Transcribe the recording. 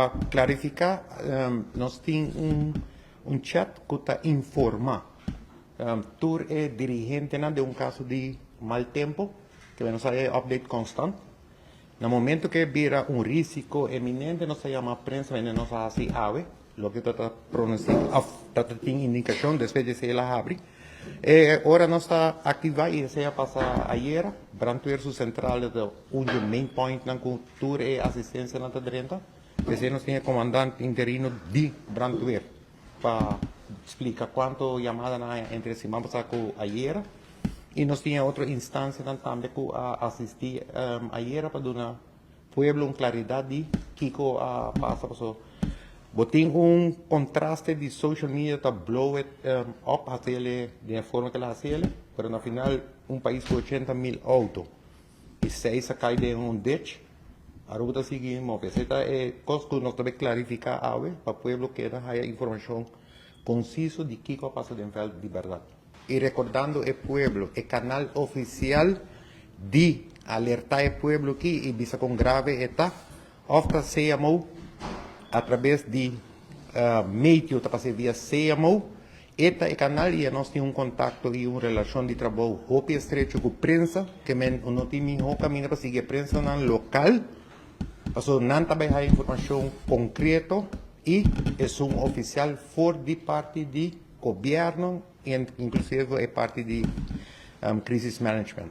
Pa klarifiká, nos tin un chat ku ta informá tur e dirigentenan den un kaso di mal tempu, ku nos ta update konstant. Na momento ku bira un rísiko eminente, nos ta yama prensa i nos ta hasi awe, loke ta pronunsiá, ta tin indikashon despues di esei el a habri. Ora nos ta aktivá i esei a pasa ayera, brandweer su sentral ta un main point nan ku tur e asistensianan ta drenta. P'esei nos tin e komandante interino di brandweer pa splika kuantu yamada nan a entre siman pasá ku ayera. I nos tin otro instansianan tambe ku a asistí ayera pa duna pueblo un klaridat di kiko a pasa, pasobra bo tin un kontraste di social media ta blow it up, hasiel den e forma ku el a hasiel, pero na final un pais ku 80,000 outo i seis a kai den un ditch, Aruba ta sigui move. Esei ta e kos ku nos ta bai klarifiká awe pa pueblo keda haya informashon konsiso di kiko a pasa den vèlt di bèrdat. I rekordando e pueblo, e kanal ofisial di alertá e pueblo aki i bisa kon grave e ta, òf ta CMO atrabes di meteo ta pas'é via CMO, e ta e kanal i nos tin un kontakto i un relashon di trabou hopi estrecho ku prensa, ke men no tin mihó kaminda pa sigui e prensanan lokal, pasobra nan ta bai haya informashon konkreto i esun ofisial for di parti di gobièrnu, inklusive e parti di crisis management.